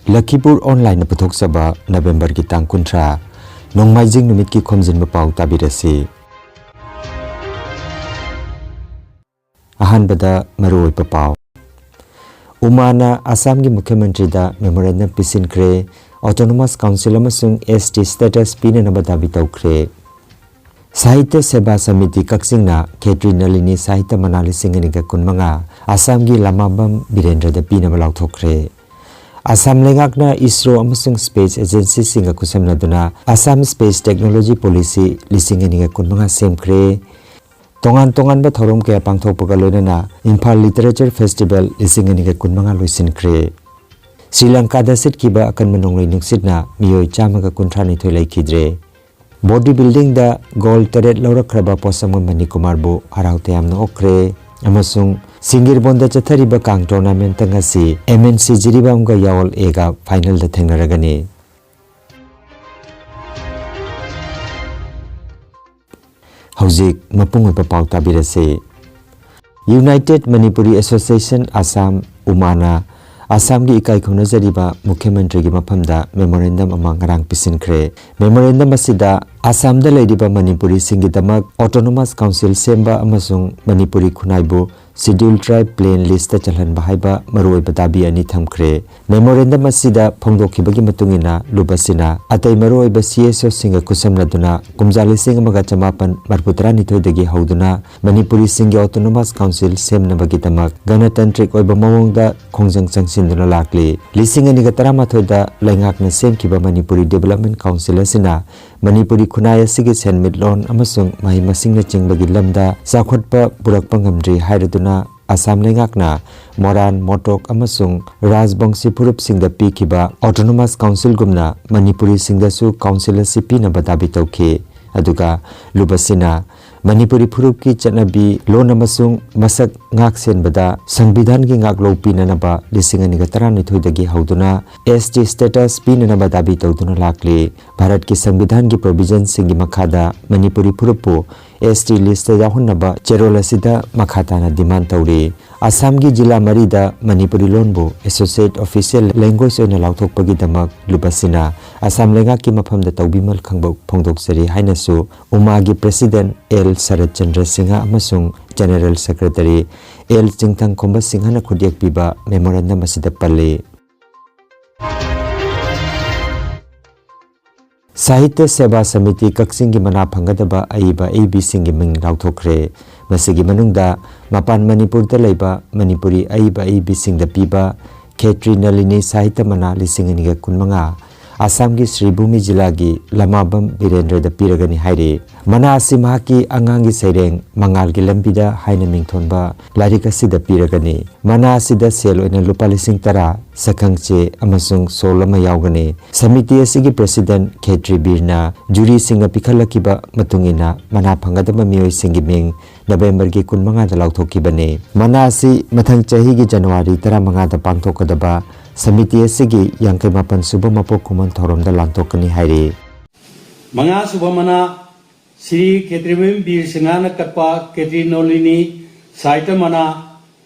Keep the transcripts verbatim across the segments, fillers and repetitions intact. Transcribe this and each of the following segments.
ꯂꯈꯤꯄꯨꯔ ꯑꯣꯟꯂꯥꯏꯟꯅ ꯄꯨꯊꯣꯛꯆꯕ ꯅꯕꯦꯝꯕꯔꯒꯤ ꯇꯥꯡ ꯀꯨꯟꯊ꯭ꯔꯥ, ꯅꯣꯡꯃꯥꯏꯖꯤꯡ ꯅꯨꯃꯤꯠꯀꯤ ꯈꯣꯝꯖꯤꯟꯕ ꯄꯥꯎ ꯇꯥꯕꯤꯔꯁꯤ꯫ ꯑꯍꯥꯟꯕꯗ ꯃꯔꯨꯑꯣꯏꯕ ꯄꯥꯎ꯫ ꯎꯃꯥꯅ ꯑꯁꯥꯝꯒꯤ ꯃꯨꯈ꯭ꯌ ꯃꯟꯇ꯭ꯔꯤꯗ ꯃꯦꯃꯣꯔꯦꯟꯗꯝ ꯄꯤꯁꯤꯟꯈ꯭ꯔꯦ꯫ ꯑꯣꯇꯣꯅꯣꯃꯁ ꯀꯥꯎꯟꯁꯤꯜ ꯑꯃꯁꯨꯡ ꯑꯦꯁ ꯇꯤ ꯁ꯭ꯇꯦꯇꯁ ꯄꯤꯅꯅꯕ ꯗꯥꯕꯤ ꯇꯧꯈ꯭ꯔꯦ꯫ ꯁꯥꯍꯤꯇ꯭ꯌ ꯁꯦꯕꯥ ꯁꯃꯤꯇꯤ ꯀꯛꯆꯤꯡꯅ ꯈꯦꯇ꯭ꯔꯤ ꯅꯂꯤꯅꯤ ꯁꯥꯍꯤꯇ꯭ꯌ ꯃꯅꯥ ꯂꯤꯁꯤꯡ ꯑꯅꯤꯒ ꯀꯨꯟꯃꯉꯥ ꯑꯁꯥꯝꯒꯤ ꯂꯃꯥꯕꯝ ꯕꯤꯔꯦꯟꯗ꯭ꯔꯗ ꯄꯤꯅꯕ ꯂꯥꯎꯊꯣꯛꯈ꯭ꯔꯦ꯫ ꯑꯁꯥꯝ ꯂꯩꯉꯥꯛꯅ ꯏꯁꯔꯣ ꯑꯃꯁꯨꯡ ꯁ꯭ꯄꯦꯁ ꯑꯦꯖꯦꯟꯁꯤꯁꯤꯡꯒ ꯈꯨꯠꯁꯝꯅꯗꯨꯅ ꯑꯁꯥꯝ ꯁ꯭ꯄꯦꯁ ꯇꯦꯛꯅꯣꯂꯣꯖꯤ ꯄꯣꯂꯤꯁꯤ ꯂꯤꯁꯤꯡ ꯑꯅꯤꯒ ꯀꯨꯟꯃꯉꯥ ꯁꯦꯝꯈ꯭ꯔꯦ꯫ ꯇꯣꯉꯥꯟ ꯇꯣꯉꯥꯟꯕ ꯊꯧꯔꯝ ꯀꯌꯥ ꯄꯥꯡꯊꯣꯛꯄꯒ ꯂꯣꯏꯅꯅ ꯏꯝꯐꯥꯜ ꯂꯤꯇꯔꯦꯆꯔ ꯐꯦꯁꯇꯤꯚꯦꯜ ꯂꯤꯁꯤꯡ ꯑꯅꯤꯒ ꯀꯨꯟꯃꯉꯥ ꯂꯣꯏꯁꯤꯟꯈ꯭ꯔꯦ꯫ ꯁ꯭ꯔꯤ ꯂꯪꯀꯥꯗ ꯁꯤꯠꯈꯤꯕ ꯑꯀꯟꯕ ꯅꯣꯡꯂꯩ ꯅꯨꯡꯁꯤꯠꯅ ꯃꯤꯑꯣꯏ ꯆꯥꯝꯃꯒ ꯀꯨꯟꯊ꯭ꯔꯥꯅꯤꯊꯣꯏ ꯂꯩꯈꯤꯗ꯭ꯔꯦ꯫ ꯕꯣꯗꯤ ꯕꯤꯜꯗꯤꯡꯗ ꯒꯣꯜ ꯇꯔꯦꯠ ꯂꯧꯔꯛꯈ꯭ꯔꯕ ꯄꯣꯠꯁꯪꯕꯝ ꯃꯅꯤꯀꯨꯃꯥꯔꯕꯨ ꯍꯔꯥꯎ ꯇꯌꯥꯝꯅ ꯑꯣꯛꯈ꯭ꯔꯦ꯫ ꯑꯃꯁꯨꯡ ꯁꯤꯡꯒꯤꯔꯕꯣꯟꯗ ꯆꯠꯊꯔꯤꯕ ꯀꯥꯡ ꯇꯣꯔꯅꯥꯃꯦꯟꯠꯇ ꯉꯁꯤ ꯑꯦꯝ ꯑꯦꯟ ꯁꯤ ꯖꯤꯔꯤꯕꯥꯝꯒ ꯌꯥꯑꯣꯜ ꯑꯦꯒ ꯐꯥꯏꯅꯦꯜꯗ ꯊꯦꯡꯅꯔꯒꯅꯤ꯫ ꯍꯧꯖꯤꯛ ꯃꯄꯨꯡ ꯑꯣꯏꯕ ꯄꯥꯎ ꯇꯥꯕꯤꯔꯁꯤ꯫ ꯌꯨꯅꯥꯏꯇꯦꯗ ꯃꯅꯤꯄꯨꯔꯤ ꯑꯦꯁꯣꯁꯤꯌꯦꯁꯟ ꯑꯁꯥꯝ, ꯎꯃꯥꯅ ꯑꯁꯥꯝꯒꯤ ꯏꯀꯥꯏ ꯈꯨꯝꯅꯖꯔꯤꯕ ꯃꯨꯈ꯭ꯌ ꯃꯟꯇ꯭ꯔꯤꯒꯤ ꯃꯐꯝꯗ ꯃꯦꯃꯣꯔꯦꯟꯗꯝ ꯑꯃ ꯉꯔꯥꯡ ꯄꯤꯁꯤꯟꯈ꯭ꯔꯦ꯫ ꯃꯦꯃꯣꯔꯦꯟꯗꯝ ꯑꯁꯤꯗ ꯑꯁꯥꯝꯗ ꯂꯩꯔꯤꯕ ꯃꯅꯤꯄꯨꯔꯤꯁꯤꯡꯒꯤꯗꯃꯛ ꯑꯣꯇꯣꯅꯣꯃꯁ ꯀꯥꯎꯟꯁꯤꯜ ꯁꯦꯝꯕ ꯑꯃꯁꯨꯡ ꯃꯅꯤꯄꯨꯔꯤ ꯈꯨꯟꯅꯥꯏꯕꯨ ꯁꯤꯗ꯭ꯌꯨꯜ ꯇ꯭ꯔꯥꯏꯕ ꯄ꯭ꯂꯦꯟ ꯂꯤꯁꯇ ꯆꯜꯍꯟꯕ ꯍꯥꯏꯕ ꯃꯔꯨꯑꯣꯏꯕ ꯗꯥꯕꯤ ꯑꯅꯤ ꯊꯝꯈ꯭ꯔꯦ꯫ ꯃꯦꯃꯣꯔꯦꯟꯗꯝ ꯑꯁꯤꯗ ꯐꯣꯡꯗꯣꯛꯈꯤꯕꯒꯤ ꯃꯇꯨꯡ ꯏꯟꯅ, ꯂꯨꯞ ꯑꯁꯤꯅ ꯑꯇꯩ ꯃꯔꯨꯑꯣꯏꯕ ꯁꯤ ꯑꯦꯁ ꯑꯣꯁꯤꯡꯒ ꯈꯨꯠꯁꯝꯅꯗꯨꯅ ꯀꯨꯝꯖꯥ ꯂꯤꯁꯤꯡ ꯑꯃꯒ ꯆꯃꯥꯄꯟ ꯃꯔꯤꯐꯨ ꯇꯔꯥꯅꯤꯊꯣꯏꯗꯒꯤ ꯍꯧꯗꯨꯅ ꯃꯅꯤꯄꯨꯔꯤꯁꯤꯡꯒꯤ ꯑꯣꯇꯣꯅꯣꯃꯁ ꯀꯥꯎꯟꯁꯤꯜ ꯁꯦꯝꯅꯕꯒꯤꯗꯃꯛ ꯒꯅꯇꯟꯇ꯭ꯔꯤꯛ ꯑꯣꯏꯕ ꯃꯑꯣꯡꯗ ꯈꯣꯡꯖꯪ ꯆꯪꯁꯤꯟꯗꯨꯅ ꯂꯥꯛꯂꯤ꯫ ꯂꯤꯁꯤꯡ ꯑꯅꯤꯒ ꯇꯔꯥꯃꯥꯊꯣꯏꯗ ꯂꯩꯉꯥꯛꯅ ꯁꯦꯝꯈꯤꯕ ꯃꯅꯤꯄꯨꯔꯤ ꯗꯤꯕꯦꯂꯞꯃꯦꯟꯠ ꯀꯥꯎꯟꯁꯤꯜ ꯑꯁꯤꯅ ꯃꯅꯤꯄꯨꯔꯤ ꯈꯨꯟꯅꯥꯏ ꯑꯁꯤꯒꯤ ꯁꯦꯟꯃꯤꯠꯂꯣꯟ ꯑꯃꯁꯨꯡ ꯃꯍꯩ ꯃꯁꯤꯡꯅꯆꯤꯡꯕꯒꯤ ꯂꯝꯗ ꯆꯥꯎꯈꯠꯄ ꯄꯨꯔꯛꯄ ꯉꯝꯗ꯭ꯔꯤ ꯍꯥꯏꯔꯗꯨꯅ ꯑꯁꯥꯝ ꯂꯩꯉꯥꯛꯅ ꯃꯣꯔꯥꯟ, ꯃꯣꯇꯣꯛ ꯑꯃꯁꯨꯡ ꯔꯥꯖꯕꯪꯁꯤ ꯐꯨꯔꯨꯞꯁꯤꯡꯗ ꯄꯤꯈꯤꯕ ꯑꯣꯇꯣꯅꯣꯃꯁ ꯀꯥꯎꯟꯁꯤꯜꯒꯨꯝꯅ ꯃꯅꯤꯄꯨꯔꯤꯁꯤꯡꯗꯁꯨ ꯀꯥꯎꯟꯁꯤꯜ ꯑꯁꯤ ꯄꯤꯅꯕ ꯗꯥꯕꯤ ꯇꯧꯈꯤ꯫ ꯑꯗꯨꯒ ꯂꯨꯞ ꯑꯁꯤꯅ ꯃꯅꯤꯄꯨꯔꯤ ꯐꯨꯔꯨꯞꯀꯤ ꯆꯠꯅꯕꯤ, ꯂꯣꯟ ꯑꯃꯁꯨꯡ ꯃꯁꯛ ꯉꯥꯛ ꯁꯦꯟꯕꯗ ꯁꯪꯕꯤꯙꯥꯟꯒꯤ ꯉꯥꯛꯂꯧ ꯄꯤꯅꯅꯕ ꯂꯤꯁꯤꯡ ꯑꯅꯤꯒ ꯇꯔꯥꯅꯤꯊꯣꯏꯗꯒꯤ ꯍꯧꯗꯨꯅ ꯑꯦꯁ ꯇꯤ ꯁ꯭ꯇꯦꯇꯁ ꯄꯤꯅꯅꯕ ꯗꯥꯕꯤ ꯇꯧꯗꯨꯅ ꯂꯥꯛꯂꯤ꯫ ꯚꯥꯔꯠꯀꯤ ꯁꯪꯕꯤꯙꯥꯟꯒꯤ ꯄ꯭ꯔꯣꯚꯤꯖꯟꯁꯤꯡꯒꯤ ꯃꯈꯥꯗ ꯃꯅꯤꯄꯨꯔꯤ ꯐꯨꯔꯨꯞꯄꯨ ꯑꯦꯁ ꯇꯤ ꯂꯤꯁꯇ ꯌꯥꯎꯍꯟꯅꯕ ꯆꯦꯔꯣꯜ ꯑꯁꯤꯗ ꯃꯈꯥ ꯇꯥꯅ ꯗꯤꯃꯥꯟ ꯇꯧꯔꯤ꯫ ꯑꯁꯥꯝꯒꯤ ꯖꯤꯂꯥ ꯃꯔꯤꯗ ꯃꯅꯤꯄꯨꯔꯤ ꯂꯣꯟꯕꯨ ꯑꯦꯁꯣꯁꯤꯌꯦꯠ ꯑꯣꯐꯤꯁꯤꯌꯦꯜ ꯂꯦꯡꯒ꯭ꯋꯦꯖ ꯑꯣꯏꯅ ꯂꯥꯎꯊꯣꯛꯄꯒꯤꯗꯃꯛ ꯂꯨꯕꯁꯤꯅ ꯑꯁꯥꯝ ꯂꯩꯉꯥꯛꯀꯤ ꯃꯐꯝꯗ ꯇꯧꯕꯤꯃꯜ ꯈꯪꯕ ꯐꯣꯡꯗꯣꯛꯆꯔꯤ ꯍꯥꯏꯅꯁꯨ ꯎꯃꯥꯒꯤ ꯄ꯭ꯔꯦꯁꯤꯗꯦꯟꯠ ꯑꯦꯜ ꯁꯔꯠ ꯆꯟꯗ꯭ꯔ ꯁꯤꯡꯍ ꯑꯃꯁꯨꯡ ꯖꯦꯅꯔꯦꯜ ꯁꯦꯀ꯭ꯔꯦꯇꯔꯤ ꯑꯦꯜ ꯆꯤꯡꯊꯪꯈꯣꯝꯕ ꯁꯤꯡꯍꯅ ꯈꯨꯠꯌꯦꯛ ꯄꯤꯕ ꯃꯦꯃꯣꯔꯦꯟꯗꯝ ꯑꯁꯤꯗ ꯄꯜꯂꯤ꯫ ꯁꯥꯍꯤꯇ꯭ꯌ ꯁꯦꯕꯥ ꯁꯃꯤꯇꯤ ꯀꯛꯆꯤꯡꯒꯤ ꯃꯅꯥ ꯐꯪꯒꯗꯕ ꯑꯏꯕ ꯑꯏꯕꯤꯁꯤꯡꯒꯤ ꯃꯤꯡ ꯂꯥꯎꯊꯣꯛꯈ꯭ꯔꯦ꯫ ꯃꯁꯤꯒꯤ ꯃꯅꯨꯡꯗ ꯃꯄꯥꯟ ꯃꯅꯤꯄꯨꯔꯗ ꯂꯩꯕ ꯃꯅꯤꯄꯨꯔꯤ ꯑꯏꯕ ꯑꯏꯕꯤꯁꯤꯡꯗ ꯄꯤꯕ ꯈꯦꯇ꯭ꯔꯤ ꯅꯂꯤꯅꯤ ꯁꯥꯍꯤꯇ꯭ꯌ ꯃꯅꯥ ꯂꯤꯁꯤꯡ ꯑꯅꯤꯒ ꯀꯨꯟꯃꯉꯥ, ꯑꯁꯥꯝꯒꯤ ꯁ꯭ꯔꯤꯚꯨꯃꯤ ꯖꯤꯂꯥꯒꯤ ꯂꯃꯥꯕꯝ ꯕꯤꯔꯦꯟꯗ꯭ꯔꯗ ꯄꯤꯔꯒꯅꯤ ꯍꯥꯏꯔꯤ꯫ ꯃꯅꯥ ꯑꯁꯤ ꯃꯍꯥꯛꯀꯤ ꯑꯉꯥꯡꯒꯤ ꯁꯩꯔꯦꯡ ꯃꯉꯥꯜꯒꯤ ꯂꯝꯕꯤꯗ ꯍꯥꯏꯅ ꯃꯤꯡꯊꯣꯟꯕ ꯂꯥꯏꯔꯤꯛ ꯑꯁꯤꯗ ꯄꯤꯔꯒꯅꯤ꯫ ꯃꯅꯥ ꯑꯁꯤꯗ ꯁꯦꯜ ꯑꯣꯏꯅ ꯂꯨꯄꯥ ꯂꯤꯁꯤꯡ ꯇꯔꯥ, ꯁꯛꯈꯪꯆꯦ ꯑꯃꯁꯨꯡ ꯁꯣꯜ ꯑꯃ ꯌꯥꯎꯒꯅꯤ꯫ ꯁꯃꯤꯇꯤ ꯑꯁꯤꯒꯤ ꯄ꯭ꯔꯦꯁꯤꯗꯦꯟꯠ ꯈꯦꯇ꯭ꯔꯤ ꯕꯤꯔꯅ ꯖꯨꯔꯤꯁꯤꯡꯅ ꯄꯤꯈꯠꯂꯛꯈꯤꯕ ꯃꯇꯨꯡ ꯏꯟꯅ ꯃꯅꯥ ꯐꯪꯒꯗꯕ ꯃꯤꯑꯣꯏꯁꯤꯡꯒꯤ ꯃꯤꯡ ꯅꯕꯦꯝꯕꯔꯒꯤ ꯀꯨꯟꯃꯉꯥꯗ ꯂꯥꯎꯊꯣꯛꯈꯤꯕꯅꯤ꯫ ꯃꯅꯥ ꯑꯁꯤ ꯃꯊꯪ ꯆꯍꯤꯒꯤ ꯖꯅꯋꯥꯔꯤ ꯇꯔꯥꯃꯉꯥꯗ ꯄꯥꯡꯊꯣꯛꯀꯗꯕ ꯁꯃꯤꯇꯤ ꯑꯁꯤꯒꯤ ꯌꯥꯡꯈꯩ ꯃꯥꯄꯟ ꯁꯨꯕ ꯃꯄꯣꯛ ꯀꯨꯝꯑꯣꯟ ꯊꯧꯔꯝꯗ ꯂꯥꯟꯊꯣꯛꯀꯅꯤ ꯍꯥꯏꯔꯤ꯫ ꯃꯉꯥꯁꯨꯕ ꯃꯅꯥ, ꯁ꯭ꯔꯤ ꯈꯦꯇ꯭ꯔꯤꯕꯤꯝ ꯕꯤꯔ ꯁꯤꯡꯍꯅ ꯀꯠꯄ ꯈꯦꯇ꯭ꯔꯤ ꯅꯣꯂꯤꯅꯤ ꯁꯥꯍꯤꯇ꯭ꯌ ꯃꯅꯥ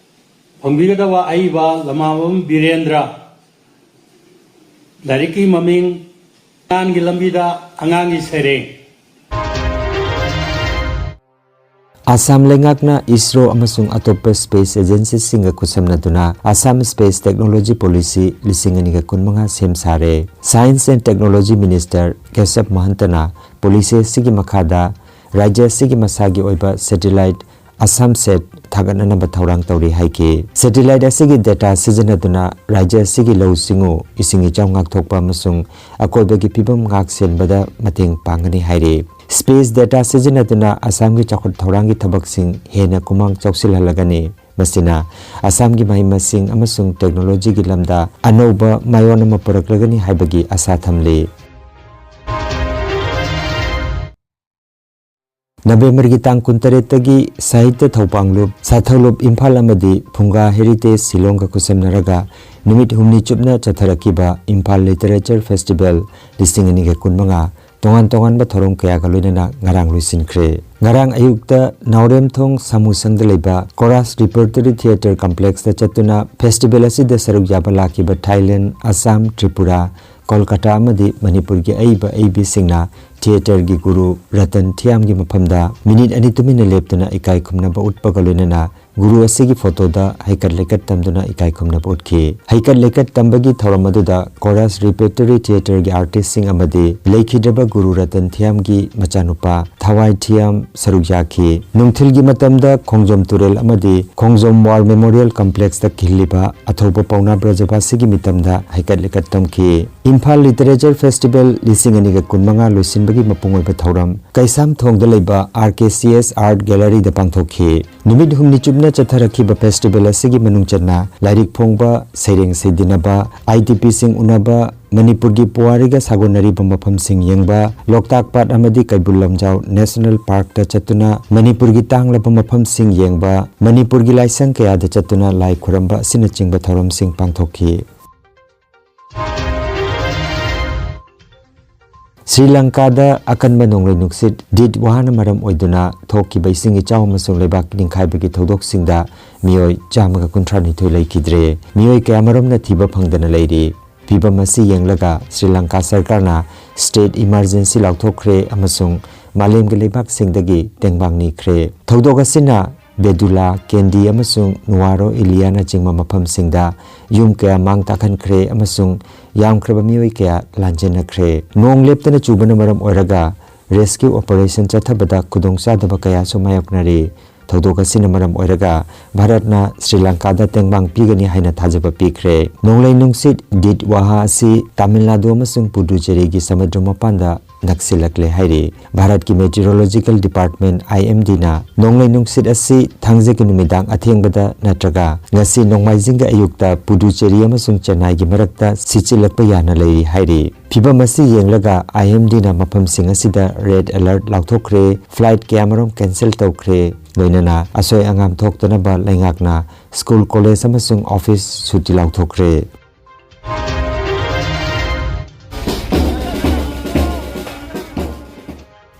ꯐꯪꯕꯤꯒꯗꯕ ꯑꯏꯕ ꯂꯃꯥꯕꯝ ꯕꯤꯔꯦꯟꯗ꯭ꯔ꯫ ꯂꯥꯏꯔꯤꯛꯀꯤ ꯃꯃꯤꯡ ꯃꯉꯥꯜꯒꯤ ꯂꯝꯕꯤꯗ ꯑꯉꯥꯡꯒꯤ ꯁꯩꯔꯦꯡ꯫ ꯑꯁꯥꯝ ꯂꯩꯉꯥꯛꯅ ꯏꯁꯔꯣ ꯑꯃꯁꯨꯡ ꯑꯇꯣꯞꯄ ꯁ꯭ꯄꯦꯁ ꯑꯦꯖꯦꯟꯁꯤꯁꯤꯡꯒ ꯈꯨꯠꯁꯝꯅꯗꯨꯅ ꯑꯁꯥꯝ ꯁ꯭ꯄꯦꯁ ꯇꯦꯛꯅꯣꯂꯣꯖꯤ ꯄꯣꯂꯤꯁꯤ ꯂꯤꯁꯤꯡ ꯑꯅꯤꯒ ꯀꯨꯟꯃꯉꯥ ꯁꯦꯝ ꯁꯥꯔꯦ꯫ Science and technology minister Keshab ꯃꯍꯟꯇꯅ ꯄꯣꯂꯤꯁꯤ ꯑꯁꯤꯒꯤ ꯃꯈꯥꯗ ꯔꯥꯖ꯭ꯌ ꯑꯁꯤꯒꯤ ꯃꯁꯥꯒꯤ ꯑꯣꯏꯕ ꯁꯦꯇꯤꯂꯥꯏꯠ ꯑꯁꯥꯝ ꯁꯦꯠ ꯊꯥꯒꯠꯅꯅꯕ ꯊꯧꯔꯥꯡ ꯇꯧꯔꯤ ꯍꯥꯏꯈꯤ꯫ ꯁꯦꯇꯤꯂꯥꯏꯠ ꯑꯁꯤꯒꯤ ꯗꯦꯇꯥ ꯁꯤꯖꯤꯟꯅꯗꯨꯅ ꯔꯥꯖ꯭ꯌ ꯑꯁꯤꯒꯤ ꯂꯧꯎ ꯁꯤꯡꯎ, ꯏꯁꯤꯡ ꯏꯆꯥꯎ ꯉꯥꯛꯊꯣꯛꯄ ꯑꯃꯁꯨꯡ ꯑꯀꯣꯏꯕꯒꯤ ꯐꯤꯕꯝ ꯉꯥꯛ ꯁꯦꯟꯕꯗ ꯃꯇꯦꯡ ꯄꯥꯡꯒꯅꯤ ꯍꯥꯏꯔꯤ꯫ ꯁ꯭ꯄꯦꯁ ꯗꯦꯇꯥ ꯁꯤꯖꯤꯟꯅꯗꯨꯅ ꯑꯁꯥꯝꯒꯤ ꯆꯥꯎꯈꯠ ꯊꯧꯔꯥꯡꯒꯤ ꯊꯕꯛꯁꯤꯡ ꯍꯦꯟꯅ ꯈꯨꯃꯥꯡ ꯆꯥꯎꯁꯤꯜꯍꯜꯂꯒꯅꯤ꯫ ꯃꯁꯤꯅ ꯑꯁꯥꯝꯒꯤ ꯃꯍꯩ ꯃꯁꯤꯡ ꯑꯃꯁꯨꯡ ꯇꯦꯛꯅꯣꯂꯣꯖꯤꯒꯤ ꯂꯝꯗ ꯑꯅꯧꯕ ꯃꯥꯏꯑꯣꯟ ꯑꯃ ꯄꯨꯔꯛꯂꯒꯅꯤ ꯍꯥꯏꯕꯒꯤ ꯑꯁꯥ ꯊꯝꯂꯤ꯫ ꯅꯕꯦꯝꯕꯔꯒꯤ ꯇꯥꯡ ꯀꯨꯟꯇꯔꯦꯠꯇꯒꯤ ꯁꯥꯍꯤꯇ꯭ꯌ ꯊꯧꯄꯥꯡꯂꯨꯞ, ꯁꯥꯊꯧꯂꯨꯞ ꯏꯝꯐꯥꯜ ꯑꯃꯗꯤ ꯐꯨꯡꯒꯥ ꯍꯦꯔꯤꯇꯦꯖ ꯁꯤꯂꯣꯡꯒ ꯈꯨꯠꯁꯝꯅꯔꯒ ꯅꯨꯃꯤꯠ ꯍꯨꯝꯅꯤ ꯆꯨꯞꯅ ꯆꯠꯊꯔꯛꯈꯤꯕ ꯏꯝꯐꯥꯜ ꯂꯤꯇꯔꯦꯆꯔ ꯐꯦꯁꯇꯤꯚꯦꯜ ꯂꯤꯁꯤꯡ ꯑꯅꯤꯒ ꯀꯨꯟꯃꯉꯥ ꯇꯣꯉꯥꯟ ꯇꯣꯉꯥꯟꯕ ꯊꯧꯔꯝ ꯀꯌꯥꯒ ꯂꯣꯏꯅꯅ ꯉꯔꯥꯡ ꯂꯣꯏꯁꯤꯟꯈ꯭ꯔꯦ꯫ ꯉꯔꯥꯡ ꯑꯌꯨꯛꯇ ꯅꯥꯎꯔꯦꯝꯊꯣꯡ ꯁꯥꯃꯨꯁꯪꯗ ꯂꯩꯕ ꯀꯣꯔꯥꯁ ꯔꯤꯄꯔꯇꯣꯔꯤ ꯊꯤꯌꯦꯇꯔ ꯀꯝꯄ꯭ꯂꯦꯛꯁꯇ ꯆꯠꯇꯨꯅ ꯐꯦꯁꯇꯤꯚꯦꯜ ꯑꯁꯤꯗ ꯁꯔꯨꯛ ꯌꯥꯕ ꯂꯥꯛꯈꯤꯕ ꯊꯥꯏꯂꯦꯟ, ꯑꯁꯥꯝ, ꯇ꯭ꯔꯤꯄꯨꯔꯥ, ꯀꯣꯜꯀꯇꯥ ꯑꯃꯗꯤ ꯃꯅꯤꯄꯨꯔꯒꯤ ꯑꯏꯕ ꯑꯏꯕꯤꯁꯤꯡꯅ ꯊꯤꯌꯦꯇꯔꯒꯤ ꯒꯨꯔꯨ ꯔꯇꯟ ꯊꯤꯌꯥꯝꯒꯤ ꯃꯐꯝꯗ ꯃꯤꯅꯤꯠ ꯑꯅꯤ ꯇꯨꯃꯤꯟꯅ ꯂꯦꯞꯇꯨꯅ ꯏꯀꯥꯏ ꯈꯨꯝꯅꯕ ꯎꯠꯄꯒ ꯂꯣꯏꯅꯅ ꯒꯨꯔꯨ ꯑꯁꯤꯒꯤ ꯐꯣꯇꯣꯗ ꯍꯩꯀꯠ ꯂꯩꯀꯠ ꯇꯝꯗꯨꯅ ꯏꯀꯥꯏ ꯈꯨꯝꯅꯕ ꯎꯠꯈꯤ꯫ ꯍꯩꯀꯠ ꯂꯩꯀꯠ ꯇꯝꯕꯒꯤ ꯊꯧꯔꯝ ꯑꯗꯨꯗ ꯀꯣꯔꯥꯁ ꯔꯤꯄꯔꯇꯣꯔꯤ ꯊꯤꯌꯦꯇꯔꯒꯤ ꯑꯥꯔꯇꯤꯁꯁꯤꯡ ꯑꯃꯗꯤ ꯂꯩꯈꯤꯗ꯭ꯔꯕ ꯒꯨꯔꯨ ꯔꯇꯟ ꯊꯤꯌꯥꯝꯒꯤ ꯃꯆꯥꯅꯨꯄꯥ ꯊꯋꯥꯏ ꯊꯤꯌꯥꯝ ꯁꯔꯨꯛ ꯌꯥꯈꯤ꯫ ꯅꯨꯡꯊꯤꯜꯒꯤ ꯃꯇꯝꯗ ꯈꯣꯡꯖꯣꯝ ꯇꯨꯔꯦꯜ ꯑꯃꯗꯤ ꯈꯣꯡꯖꯣꯝ ꯋꯥꯔ ꯃꯦꯃꯣꯔꯤꯌꯦꯜ ꯀꯝꯄ꯭ꯂꯦꯛꯁꯇ ꯈꯤꯜꯂꯤꯕ ꯑꯊꯧꯕ ꯄꯥꯎꯅꯥ ꯕ꯭ꯔꯖꯕꯥꯁꯤꯒꯤ ꯃꯤꯇꯝꯗ ꯍꯩꯀꯠ ꯂꯩꯀꯠ ꯇꯝꯈꯤ꯫ ꯏꯝꯐꯥꯜ ꯂꯤꯇꯔꯦꯆꯔ ꯐꯦꯁꯇꯤꯚꯦꯜ ꯂꯤꯁꯤꯡ ꯑꯅꯤꯒ ꯀꯨꯟꯃꯉꯥ ꯂꯣꯏꯁꯤꯟꯕꯒꯤ ꯃꯄꯨꯡ ꯑꯣꯏꯕ ꯊꯧꯔꯝ ꯀꯩꯁꯥꯝꯊꯣꯡꯗ ꯂꯩꯕ R K C S art ꯒꯦꯂꯔꯤꯗ ꯄꯥꯡꯊꯣꯛꯈꯤ꯫ ꯅꯨꯃꯤꯠ ꯍꯨꯝꯅꯤ ꯆꯨꯞꯅ ꯆꯠꯊꯔꯛꯈꯤꯕ ꯐꯦꯁꯇꯤꯚꯦꯜ ꯑꯁꯤꯒꯤ ꯃꯅꯨꯡ ꯆꯟꯅ ꯂꯥꯏꯔꯤꯛ ꯐꯣꯡꯕ, ꯁꯩꯔꯦꯡ ꯁꯩꯗꯤꯟꯅꯕ, ꯑꯥꯏ ꯗꯤ ꯄꯤꯁꯤꯡ ꯎꯅꯕ, ꯃꯅꯤꯄꯨꯔꯒꯤ ꯄꯨꯋꯥꯔꯤꯒ ꯁꯥꯒꯣꯟꯅꯔꯤꯕ ꯃꯐꯝꯁꯤꯡ ꯌꯦꯡꯕ, ꯂꯣꯛꯇꯥꯛ ꯄꯥꯠ ꯑꯃꯗꯤ ꯀꯩꯕꯨꯜ ꯂꯝꯖꯥꯎ ꯅꯦꯁꯅꯦꯜ ꯄꯥꯔꯛꯇ ꯆꯠꯇꯨꯅ ꯃꯅꯤꯄꯨꯔꯒꯤ ꯇꯥꯡꯂꯕ ꯃꯐꯝꯁꯤꯡ ꯌꯦꯡꯕ, ꯃꯅꯤꯄꯨꯔꯒꯤ ꯂꯥꯏꯁꯪ ꯀꯌꯥꯗ ꯆꯠꯇꯨꯅ ꯂꯥꯏ ꯈꯨꯔꯝꯕ ꯑꯁꯤꯅꯆꯤꯡꯕ ꯊꯧꯔꯝꯁꯤꯡ ꯄꯥꯡꯊꯣꯛꯈꯤ꯫ ꯁ꯭ꯔꯤ ꯂꯪꯀꯥꯗ ꯑꯀꯟꯕ ꯅꯣꯡꯂꯩ ꯅꯨꯡꯁꯤꯠ ꯗꯤꯠ ꯋꯥꯍꯅ ꯃꯔꯝ ꯑꯣꯏꯗꯨꯅ ꯊꯣꯛꯈꯤꯕ ꯏꯁꯤꯡ ꯏꯆꯥꯎ ꯑꯃꯁꯨꯡ ꯂꯩꯕꯥꯛ ꯅꯤꯡꯈꯥꯏꯕꯒꯤ ꯊꯧꯗꯣꯛꯁꯤꯡꯗ ꯃꯤꯑꯣꯏ ꯆꯥꯝꯃꯒ ꯀꯨꯟꯊ꯭ꯔꯥ ꯅꯤꯊꯣꯏ ꯂꯩꯈꯤꯗ꯭ꯔꯦ꯫ ꯃꯤꯑꯣꯏ ꯀꯌꯥꯃꯔꯨꯝꯅ ꯊꯤꯕ ꯐꯪꯗꯅ ꯂꯩꯔꯤ꯫ ꯐꯤꯚꯝ ꯑꯁꯤ ꯌꯦꯡꯂꯒ ꯁ꯭ꯔꯤ ꯂꯪꯀꯥ ꯁꯔꯀꯥꯔꯅ state emergency ꯂꯥꯎꯊꯣꯛꯈ꯭ꯔꯦ ꯑꯃꯁꯨꯡ ꯃꯥꯂꯦꯝꯒꯤ ꯂꯩꯕꯥꯛꯁꯤꯡꯗꯒꯤ ꯇꯦꯡꯕꯥꯡ ꯅꯤꯈ꯭ꯔꯦ꯫ ꯊꯧꯗꯣꯛ ꯑꯁꯤꯅ ꯕꯦꯗꯨꯂꯥ, ꯀꯦꯟꯗꯤ ꯑꯃꯁꯨꯡ ꯅꯨꯋꯥꯔꯣ ꯏꯂꯤꯌꯥꯅꯆꯤꯡꯕ ꯃꯐꯝꯁꯤꯡꯗ ꯌꯨꯝ ꯀꯌꯥ ꯃꯥꯡ ꯇꯥꯛꯍꯟꯈ꯭ꯔꯦ ꯑꯃꯁꯨꯡ ꯌꯥꯝꯈ꯭ꯔꯕ ꯃꯤꯑꯣꯏ ꯀꯌꯥ ꯂꯥꯟꯖꯦꯟꯅꯈ꯭ꯔꯦ꯫ ꯅꯣꯡ ꯂꯦꯞꯇꯅ ꯆꯨꯕꯅ ꯃꯔꯝ ꯑꯣꯏꯔꯒ rescue operation ꯆꯠꯊꯕꯗ ꯈꯨꯗꯣꯡꯆꯥꯗꯕ ꯀꯌꯥꯁꯨ ꯃꯥꯌꯣꯛꯅꯔꯤ꯫ ꯊꯧꯗꯣꯛ ꯑꯁꯤꯅ ꯃꯔꯝ ꯑꯣꯏꯔꯒ ꯚꯥꯔꯠꯅ ꯁ꯭ꯔꯤ ꯂꯪꯀꯥꯗ ꯇꯦꯡꯕꯥꯡ ꯄꯤꯒꯅꯤ ꯍꯥꯏꯅ ꯊꯥꯖꯕ ꯄꯤꯈ꯭ꯔꯦ꯫ ꯅꯣꯡꯂꯩ ꯅꯨꯡꯁꯤꯠ ꯗꯤꯠ ꯋꯥꯍꯥ ꯑꯁꯤ ꯇꯥꯃꯤꯜ ꯅꯥꯗꯨ ꯑꯃꯁꯨꯡ ꯄꯨꯗꯨꯆꯦꯔꯤꯒꯤ ꯁꯃꯨꯗ꯭ꯔ ꯃꯄꯥꯟꯗ ꯅꯛꯁꯤꯜꯂꯛꯂꯦ ꯍꯥꯏꯔꯤ꯫ ꯚꯥꯔꯠꯀꯤ Meteorological Department, I M D ꯅ ꯅꯣꯡꯂꯩ ꯅꯨꯡꯁꯤꯠ ꯑꯁꯤ ꯊꯥꯡꯖꯒꯤ ꯅꯨꯃꯤꯗꯥꯡ ꯑꯊꯦꯡꯕꯗ ꯅꯠꯇ꯭ꯔꯒ ꯉꯁꯤ ꯅꯣꯡꯃꯥꯏꯖꯤꯡꯒꯤ ꯑꯌꯨꯛꯇ ꯄꯨꯗꯨꯆꯦꯔꯤ ꯑꯃꯁꯨꯡ ꯆꯦꯟꯅꯥꯏꯒꯤ ꯃꯔꯛꯇ ꯁꯤꯠꯆꯤꯜꯂꯛꯄ ꯌꯥꯅ ꯂꯩꯔꯤ ꯍꯥꯏꯔꯤ꯫ ꯐꯤꯚꯝ ꯑꯁꯤ ꯌꯦꯡꯂꯒ I M D ꯅ ꯃꯐꯝꯁꯤꯡ ꯑꯁꯤꯗ red alert ꯂꯥꯎꯊꯣꯛꯈ꯭ꯔꯦ, flight ꯀꯌꯥꯃꯔꯨꯝ cancel ꯇꯧꯈ꯭ꯔꯦ, ꯂꯣꯏꯅꯅ ꯑꯁꯣꯏ ꯑꯉꯥꯝ ꯊꯣꯛꯇꯅꯕ ꯂꯩꯉꯥꯛꯅ school, college ꯑꯃꯁꯨꯡ office ꯁꯨꯇꯤ ꯂꯥꯎꯊꯣꯛꯈ꯭ꯔꯦ꯫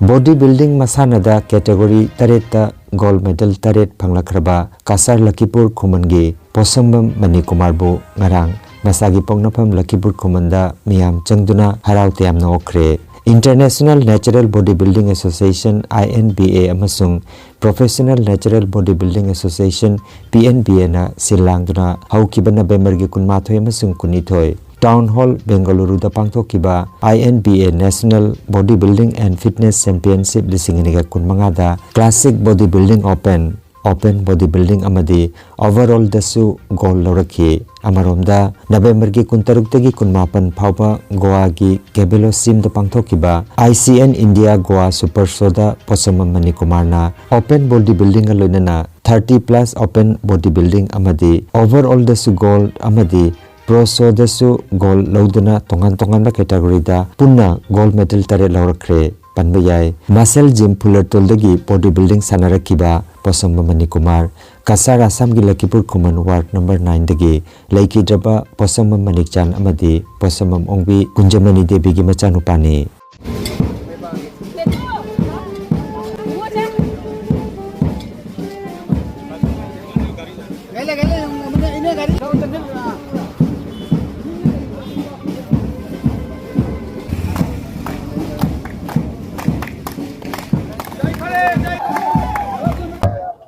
Body building ꯃꯁꯥꯟꯅꯗ category ꯇꯔꯦꯠꯇ gold medal ꯇꯔꯦꯠ ꯐꯪꯂꯛꯈ꯭ꯔꯕ ꯀꯁꯥꯔ ꯂꯈꯤꯄꯨꯔ ꯈꯨꯃꯟꯒꯤ ꯄꯣꯁꯝꯕꯝ ꯃꯅꯤꯀꯨꯃꯥꯔꯕꯨ ꯉꯔꯥꯡ ꯃꯁꯥꯒꯤ ꯄꯣꯛꯅꯐꯝ ꯂꯈꯤꯄꯨꯔ ꯈꯨꯃꯟꯗ ꯃꯤꯌꯥꯝ ꯆꯪꯗꯨꯅ ꯍꯔꯥꯎ ꯇꯌꯥꯝꯅ ꯑꯣꯛꯈ꯭ꯔꯦ꯫ International Natural Body Building Association, I N B A, ꯑꯃꯁꯨꯡ Professional Natural Body Building Association, P N B A, ꯅ ꯁꯤꯜ ꯂꯥꯡꯗꯨꯅ ꯍꯧꯈꯤꯕ ꯅꯕꯦꯝꯕꯔꯒꯤ ꯀꯨꯟꯃꯥꯊꯣꯏ ꯑꯃꯁꯨꯡ ꯀꯨꯟꯅꯤꯊꯣꯏ Town Hall, ꯕꯦꯡꯒꯂꯨꯔꯨꯗ ꯄꯥꯡꯊꯣꯛꯈꯤꯕ I N B A National Body Building and Fitness Championship ꯂꯤꯁꯤꯡ ꯑꯅꯤꯒ ꯀꯨꯟꯃꯉꯥꯗ Classic Body Building Open, Open Body Building ꯑꯃꯗꯤ Overallꯗꯁꯨ gold ꯂꯧꯔꯛꯈꯤ꯫ ꯑꯃꯔꯣꯝꯗ, ꯅꯕꯦꯝꯕꯔꯒꯤ ꯀꯨꯟꯇꯔꯨꯛꯇꯒꯤ ꯀꯨꯟꯃꯥꯄꯟ ꯐꯥꯎꯕ ꯒꯣꯋꯥꯒꯤ ꯀꯦꯕꯦꯂꯣꯁꯤꯝꯗ ꯄꯥꯡꯊꯣꯛꯈꯤꯕ I C N India Goa Super Showꯗ ꯄꯣꯠꯁꯝꯕꯝ ꯃꯅꯤꯀꯨꯃꯥꯔꯅ Open Body Buildingꯒ ꯂꯣꯏꯅꯅ thirty plus Open Body Building ꯑꯃꯗꯤ Overallꯗꯁꯨ gold ꯑꯃꯗꯤ Pro Showꯗꯁꯨ gold ꯂꯧꯗꯨꯅ ꯇꯣꯉꯥꯟ ꯇꯣꯉꯥꯟꯕ categoryꯗ ꯄꯨꯟꯅ gold medal ꯇꯔꯦꯠ ꯂꯧꯔꯛꯈ꯭ꯔꯦ꯫ ꯄꯟꯕ ꯌꯥꯏ, Muscle Gym ꯐꯨꯂꯔꯇꯣꯜꯗꯒꯤ body building ꯁꯥꯟꯅꯔꯛꯈꯤꯕ ꯄꯣꯠꯁꯝꯕꯝ Manikumar, Cachar ꯑꯁꯥꯝꯒꯤ ꯂꯈꯤꯄꯨꯔ ꯈꯨꯃꯟ ward number nineꯗꯒꯤ ꯂꯩꯈꯤꯗ꯭ꯔꯕ ꯄꯣꯠꯁꯝꯕꯝ ꯃꯅꯤꯛꯆꯥꯟ ꯑꯃꯗꯤ ꯄꯣꯠꯁꯝꯕꯝ ꯑꯣꯡꯕꯤ ꯀꯨꯟꯖꯃꯅꯤ ꯗꯦꯕꯤꯒꯤ ꯃꯆꯥꯅꯨꯄꯥꯅꯤ꯫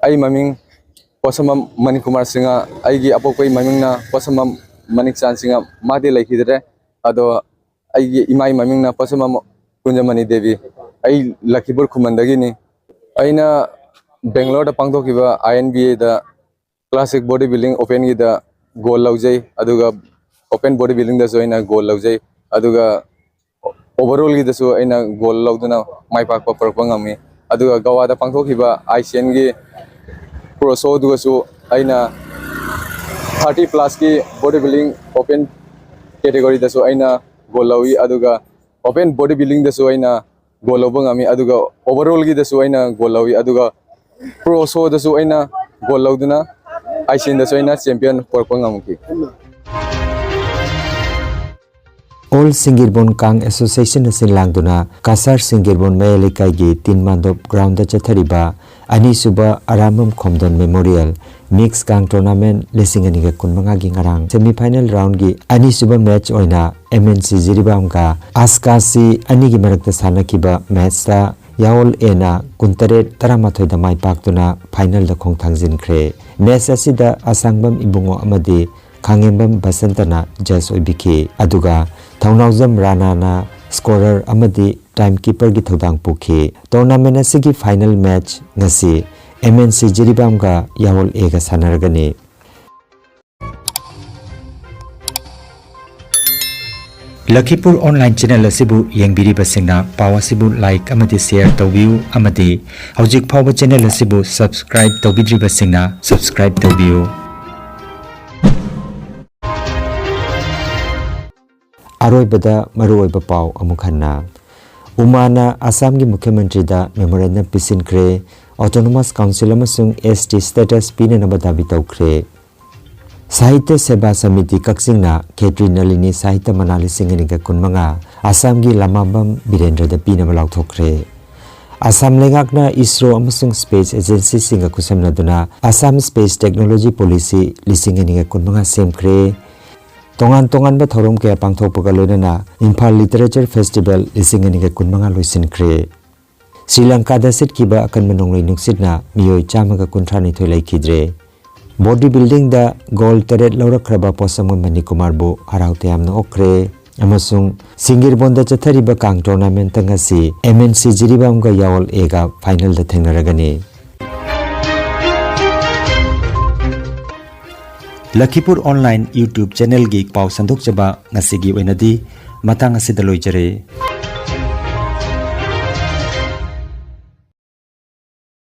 ꯑꯩ ꯃꯃꯤꯡ ꯄꯣꯠꯁꯝꯕꯝ ꯃꯅꯤꯀꯨꯃꯥꯔ ꯁꯤꯡꯍ, ꯑꯩꯒꯤ ꯑꯄꯣꯛꯄꯒꯤ ꯃꯃꯤꯡꯅ ꯄꯣꯠꯁꯝꯕꯝ ꯃꯅꯤꯛꯆꯥꯟ ꯁꯤꯡꯍ꯫ ꯃꯥꯗꯤ ꯂꯩꯈꯤꯗ꯭ꯔꯦ꯫ ꯑꯗꯣ ꯑꯩꯒꯤ ꯏꯃꯥꯒꯤ ꯃꯃꯤꯡꯅ ꯄꯣꯠꯁꯝꯕꯝ ꯀꯨꯟꯖꯃꯅꯤ ꯗꯦꯕꯤ꯫ ꯑꯩ ꯂꯈꯤꯄꯨꯔ ꯈꯨꯃꯟꯗꯒꯤꯅꯤ꯫ ꯑꯩꯅ ꯕꯦꯡꯒ꯭ꯂꯣꯔꯗ ꯄꯥꯡꯊꯣꯛꯈꯤꯕ I N B Aꯗ Classic Body Building Openꯒꯤꯗ gold ꯂꯧꯖꯩ, ꯑꯗꯨꯒ Open Body Buildingꯗꯁꯨ ꯑꯩꯅ gold ꯂꯧꯖꯩ, ꯑꯗꯨꯒ Overallꯒꯤꯗꯁꯨ ꯑꯩꯅ gold ꯂꯧꯗꯨꯅ ꯃꯥꯏ ꯄꯥꯛꯄ ꯄꯨꯔꯛꯄ ꯉꯝꯃꯤ꯫ ꯑꯗꯨꯒ ꯒꯋꯥꯗ ꯄꯥꯡꯊꯣꯛꯈꯤꯕ I C Nꯒꯤ Pro Showꯗꯨꯒꯁꯨ ꯑꯩꯅ thirty plusꯀꯤ body building open categoryꯗꯁꯨ ꯑꯩꯅ gold ꯂꯧꯏ, ꯑꯗꯨꯒ Open Body Buildingꯗꯁꯨ ꯑꯩꯅ gold ꯂꯧꯕ ꯉꯝꯃꯤ, ꯑꯗꯨꯒ Overallꯒꯤꯗꯁꯨ ꯑꯩꯅ gold ꯂꯧꯏ, ꯑꯗꯨꯒ Pro Showꯗꯁꯨ ꯑꯩꯅ gold ꯂꯧꯗꯨꯅ I C Nꯗꯁꯨ ꯑꯩꯅ champion ꯄꯨꯔꯛꯄ ꯉꯝꯈꯤ꯫ ꯑꯣꯜ ꯁꯤꯡꯒꯤꯔꯕꯣꯟ ꯀꯥꯡ ꯑꯦꯁꯣꯁꯤꯌꯦꯁꯟꯅ ꯁꯤꯟ ꯂꯥꯡꯗꯨꯅ ꯀꯁꯥꯔ ꯁꯤꯡꯒꯤꯔꯕꯣꯟ ꯃꯌꯥꯏ ꯂꯩꯀꯥꯏꯒꯤ ꯇꯤꯟ ꯃꯥꯟꯗꯣꯞ ꯒ꯭ꯔꯥꯎꯟꯗ ꯆꯠꯊꯔꯤꯕ ꯑꯅꯤꯁꯨꯕ ꯑꯔꯥꯝꯕꯝ ꯈꯣꯝꯗꯣꯟ ꯃꯦꯃꯣꯔꯤꯌꯦꯜ ꯃꯤꯛꯁ ꯀꯥꯡ ꯇꯣꯔꯅꯥꯃꯦꯟ ꯂꯤꯁꯤꯡ ꯑꯅꯤꯒ ꯀꯨꯟꯃꯉꯥꯒꯤ ꯉꯔꯥꯡ ꯁꯦꯃꯤꯐꯥꯏꯅꯦꯜ ꯔꯥꯎꯟꯒꯤ ꯑꯅꯤꯁꯨꯕ ꯃꯦꯠꯆ ꯑꯣꯏꯅ ꯑꯦꯝ ꯑꯦꯟ ꯁꯤ ꯖꯤꯔꯤꯕꯥꯝꯒ ꯑꯁꯀꯥꯁꯤ ꯑꯅꯤꯒꯤ ꯃꯔꯛꯇ ꯁꯥꯟꯅꯈꯤꯕ ꯃꯦꯠꯆꯇ ꯌꯥꯑꯣꯜ ꯑꯦꯅ ꯀꯨꯟꯇꯔꯦꯠ ꯇꯔꯥꯃꯥꯊꯣꯏꯗ ꯃꯥꯏ ꯄꯥꯛꯇꯨꯅ ꯐꯥꯏꯅꯦꯜꯗ ꯈꯣꯡ ꯊꯥꯡꯖꯤꯟꯈ꯭ꯔꯦ꯫ ꯃꯦꯠꯆ ꯑꯁꯤꯗ ꯑꯁꯥꯡꯕꯝ ꯏꯕꯨꯡꯉꯣ ꯑꯃꯗꯤ ꯈꯥꯡꯉꯦꯝꯕꯝ ꯕꯁꯟꯇꯅ ꯖꯖ ꯑꯣꯏꯕꯤꯈꯤ꯫ ꯑꯗꯨꯒ ꯊꯧꯅꯥꯎꯖꯝ ꯔꯥꯅꯥꯅ ꯁ꯭ꯀꯣꯔꯔ ꯑꯃꯗꯤ ꯇꯥꯏꯝ ꯀꯤꯄꯔꯒꯤ ꯊꯧꯗꯥꯡ ꯄꯨꯈꯤ꯫ ꯇꯣꯔꯅꯥꯃꯦꯟ ꯑꯁꯤꯒꯤ ꯐꯥꯏꯅꯦꯜ ꯃꯦꯠꯆ ꯉꯁꯤ M N C ꯖꯤꯔꯤꯕꯥꯝꯒ ꯌꯥꯑꯣꯜ ꯑꯦꯒ ꯁꯥꯟꯅꯔꯒꯅꯤ꯫ ꯂꯈꯤꯄꯨꯔ online channel ꯑꯁꯤꯕꯨ ꯌꯦꯡꯕꯤꯔꯤꯕꯁꯤꯡꯅ ꯄꯥꯎ ꯑꯁꯤꯕꯨ ꯂꯥꯏꯛ ꯑꯃꯗꯤ ꯁꯦꯌꯔ ꯇꯧꯕꯤꯌꯨ ꯑꯃꯗꯤ ꯍꯧꯖꯤꯛ ꯐꯥꯎꯕ ꯆꯦꯅꯦꯜ ꯑꯁꯤꯕꯨ ꯁꯕꯁꯀ꯭ꯔꯥꯏꯕ ꯇꯧꯕꯤꯗ꯭ꯔꯤꯕꯁꯤꯡꯅ ꯁꯕꯁꯀ꯭ꯔꯥꯏꯕ ꯇꯧꯕꯤꯌꯨ꯫ ꯑꯔꯣꯏꯕꯗ ꯃꯔꯨꯑꯣꯏꯕ ꯄꯥꯎ ꯑꯃꯨꯛ ꯍꯟꯅ꯫ ꯎꯃꯥꯅ ꯑꯁꯥꯝꯒꯤ ꯃꯨꯈ꯭ꯌ ꯃꯟꯇ꯭ꯔꯤꯗ ꯃꯦꯃꯣꯔꯦꯟꯗꯝ ꯄꯤꯁꯤꯟꯈ꯭ꯔꯦ꯫ ꯑꯣꯇꯣꯅꯣꯃꯁ ꯀꯥꯎꯟꯁꯤꯜ ꯑꯃꯁꯨꯡ ꯑꯦꯁ ꯇꯤ ꯁ꯭ꯇꯦꯇꯁ ꯄꯤꯅꯅꯕ ꯗꯥꯕꯤ ꯇꯧꯈ꯭ꯔꯦ꯫ ꯁꯥꯍꯤꯇ꯭ꯌ ꯁꯦꯕꯥ ꯁꯃꯤꯇꯤ ꯀꯛꯆꯤꯡꯅ ꯈꯦꯇ꯭ꯔꯤ ꯅꯂꯤꯅꯤ ꯁꯥꯍꯤꯇ꯭ꯌ ꯃꯅꯥ ꯂꯤꯁꯤꯡ ꯑꯅꯤꯒ ꯀꯨꯟꯃꯉꯥ ꯑꯁꯥꯝꯒꯤ ꯂꯃꯥꯕꯝ ꯕꯤꯔꯦꯟꯗ꯭ꯔꯗ ꯄꯤꯅꯕ ꯂꯥꯎꯊꯣꯛꯈ꯭ꯔꯦ꯫ ꯑꯁꯥꯝ ꯂꯩꯉꯥꯛꯅ ꯏꯁꯔꯣ ꯑꯃꯁꯨꯡ ꯁ꯭ꯄꯦꯁ ꯑꯦꯖꯦꯟꯁꯤꯁꯤꯡꯒ ꯈꯨꯠꯁꯝꯅꯗꯨꯅ ꯑꯁꯥꯝ ꯁ꯭ꯄꯦꯁ ꯇꯦꯛꯅꯣꯂꯣꯖꯤ ꯄꯣꯂꯤꯁꯤ ꯂꯤꯁꯤꯡ ꯑꯅꯤꯒ ꯀꯨꯟꯃꯉꯥ ꯁꯦꯝꯈ꯭ꯔꯦ꯫ ꯇꯣꯉꯥꯟ ꯇꯣꯉꯥꯟꯕ ꯊꯧꯔꯝ ꯀꯌꯥ ꯄꯥꯡꯊꯣꯛꯄꯒ ꯂꯣꯏꯅꯅ ꯏꯝꯐꯥꯜ ꯂꯤꯇꯔꯦꯆꯔ ꯐꯦꯁꯇꯤꯚꯦꯜ ꯂꯤꯁꯤꯡ ꯑꯅꯤꯒ ꯀꯨꯟꯃꯉꯥ ꯂꯣꯏꯁꯤꯟꯈ꯭ꯔꯦ꯫ ꯁ꯭ꯔꯤ ꯂꯪꯀꯥꯗ ꯁꯤꯠꯈꯤꯕ ꯑꯀꯟꯕ ꯅꯣꯡꯂꯩ ꯅꯨꯡꯁꯤꯠꯅ ꯃꯤꯑꯣꯏ ꯆꯥꯝꯃꯒ ꯀꯨꯟꯊ꯭ꯔꯥꯅꯤꯊꯣꯏ ꯂꯩꯈꯤꯗ꯭ꯔꯦ꯫ ꯕꯣꯗꯤ ꯕꯤꯜꯗꯤꯡꯗ ꯒꯣꯜ ꯇꯔꯦꯠ ꯂꯧꯔꯛꯈ꯭ꯔꯕ ꯄꯣꯠꯁꯪꯕꯝ ꯃꯅꯤꯀꯨꯃꯥꯔꯕꯨ ꯍꯔꯥꯎ ꯇꯌꯥꯝꯅ ꯑꯣꯛꯈ꯭ꯔꯦ꯫ ꯑꯃꯁꯨꯡ ꯁꯤꯡꯒꯤꯔꯕꯣꯟꯗ ꯆꯠꯊꯔꯤꯕ ꯀꯥꯡ ꯇꯣꯔꯅꯥꯃꯦꯟꯇ ꯉꯁꯤ ꯑꯦꯝ ꯑꯦꯟ ꯁꯤ ꯖꯤꯔꯤꯕꯥꯝꯒ ꯌꯥꯑꯣꯜ ꯑꯦꯒ ꯐꯥꯏꯅꯦꯜꯗ ꯊꯦꯡꯅꯔꯒꯅꯤ꯫ ꯂꯈꯤꯄꯨꯔ ꯑꯣꯟꯂꯥꯏꯟ YouTube ꯆꯦꯅꯦꯜꯒꯤ ꯄꯥꯎ ꯁꯟꯗꯣꯛꯆꯕ ꯉꯁꯤꯒꯤ ꯑꯣꯏꯅꯗꯤ ꯃꯇꯥꯡ ꯑꯁꯤꯗ ꯂꯣꯏꯖꯔꯦ꯫